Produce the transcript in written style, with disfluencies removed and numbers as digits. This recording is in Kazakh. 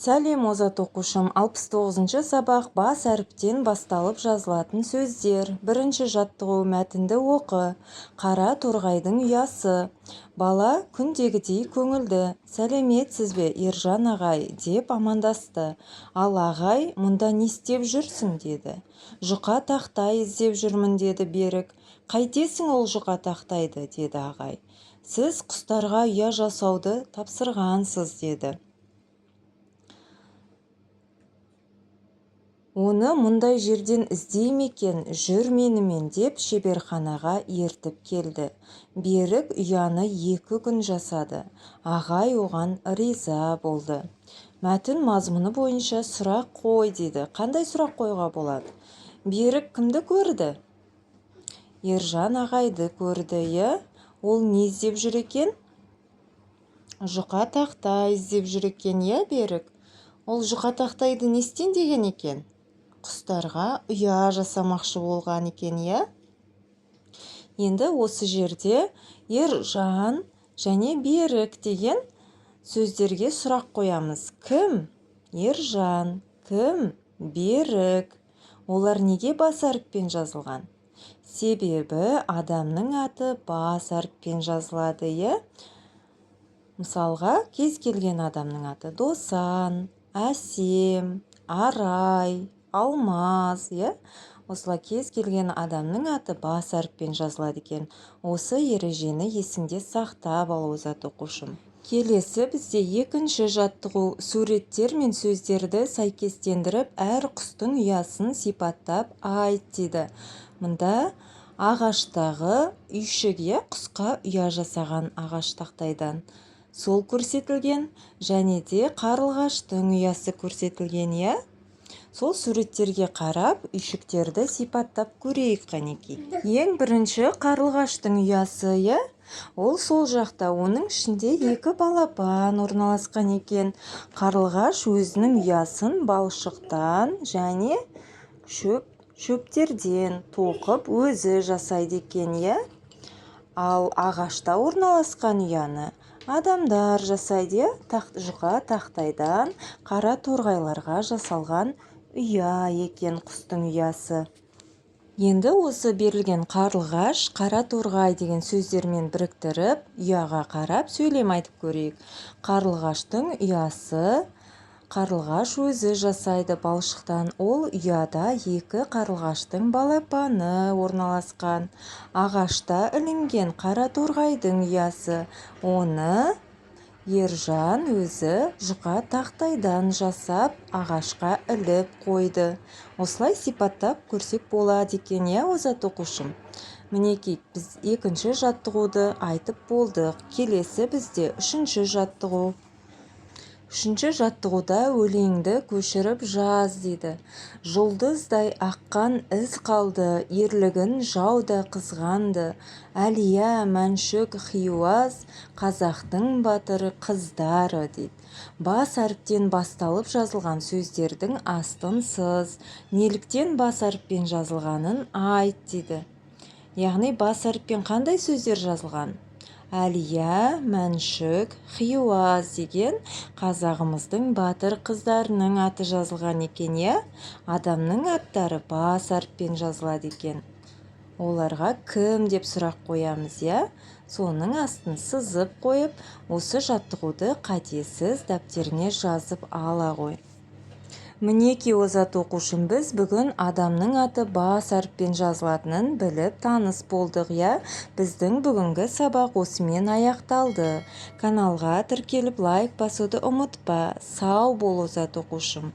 Сәлем, озат оқушым! 69-шы сабақ: бас әріптен басталып жазылатын сөздер. Бірінші жаттығу: мәтінді оқы. Қара торғайдың ұясы. Бала күндегідей көңілді. «Сәлеметсіз бе, Ержан ағай», – деп амандасты. Ал ағай: «Мұнда не істеп жүрсің?» – деді. «Жұқа тақтай іздеп жүрмін», – деді Берік. «Қайтесің ол жұқа тақтайды?» – деді ағай. «Сіз құстарға ұя жасауды тапсырғансыз», – деді. «Оны мұндай жерден іздей ме екен? Жүр менімен», – деп шеберханаға ертіп келді. Берік ұяны 2 күн жасады. Ағай оған риза болды. Мәтін мазмұны бойынша сұрақ қой дейді. Қандай сұрақ қоюға болады? Берік кімді көрді? Ержан ағайды көрді, иә. Ол не іздеп жүр екен? Жұқа тақтай іздеп жүр екен, иә, Берік. Ол жұқа тақтайды не істейін деген екен? Құстарға ұя жасамақшы болған екен, иә. Енді осы жерде Ержан және Берік деген сөздерге сұрақ қоямыз. Кім Ержан, кім Берік? Олар неге бас әріппен жазылған? Себебі адамның аты бас әріппен жазылады, иә. Мысалға, кез келген адамның аты: Досан, Әсем, Арай, Алмаз, иә. Осылай кез келген адамның аты бас әріппен жазылады екен. Осы ережені есіңде сақтап ал, озат оқушым. Келесі бізде екінші жаттығу: суреттер мен сөздерді сәйкестендіріп, әр құстың ұясын сипаттап айт дейді. Мында ағаштағы үйшік, иә, құсқа ұя жасаған ағаш тақтайдан, сол көрсетілген және де қарлығаштың ұясы көрсетілген, иә. Сол суреттерге қарап, үйшіктерді сипаттап көрейік, қанекей. Ең бірінші қарлығаштың ұясы, иә. Ол сол жақта, оның ішінде екі балапан орналасқан екен. Қарлығаш өзінің ұясын балшықтан және шөптерден тоқып, өзі жасайды екен, иә. Ал ағашта орналасқан ұяны адамдар жасайды, иә. Жұқа тақтайдан қара торғайларға жасалған ұя екен құстың ұясы. Енді осы берілген қарлығаш, қара торғай деген сөздермен біріктіріп, ұяға қарап сөйлем айтып көрейік. Қарлығаштың ұясы қарлығаш өзі жасайды балшықтан. Ол ұяда екі қарлығаштың балапаны орналасқан. Ағашта ілінген қара торғайдың ұясы. Оны Ержан өзі жұқа тақтайдан жасап, ағашқа іліп қойды. Осылай сипаттап көрсек болады екен, иә, озат оқушым. Мінекей, біз екінші жаттығуды айтып болдық. Келесі бізде үшінші жаттығу. Үшінші жаттығуда өлеңді көшіріп жаз дейді. Жұлдыздай аққан із қалды, ерлігін жау да қызғанды. Әлия, Мәншүк, Хиуаз, қазақтың батыр қыздары дейді. Бас әріптен басталып жазылған сөздердің астын сыз. Неліктен бас әріппен жазылғанын айт дейді. Яғни бас әріппен қандай сөздер жазылған? Әлия, Мәншүк, Хиуаз деген қазағымыздың батыр қыздарының аты жазылған екен, иә. Адамның аттары бас әріппен жазылады екен. Оларға кім деп сұрақ қоямыз, иә. Соның астын сызып қойып, осы жаттығуды қатесіз дәптеріңе жазып ала ғой. Мінекей, озат оқушым, біз бүгін адамның аты бас әріппен жазылатынын біліп, таныс болдық, иә. Біздің бүгінгі сабақ осымен аяқталды. Каналға тіркеліп, лайк басуды ұмытпа. Сау бол, озат оқушым.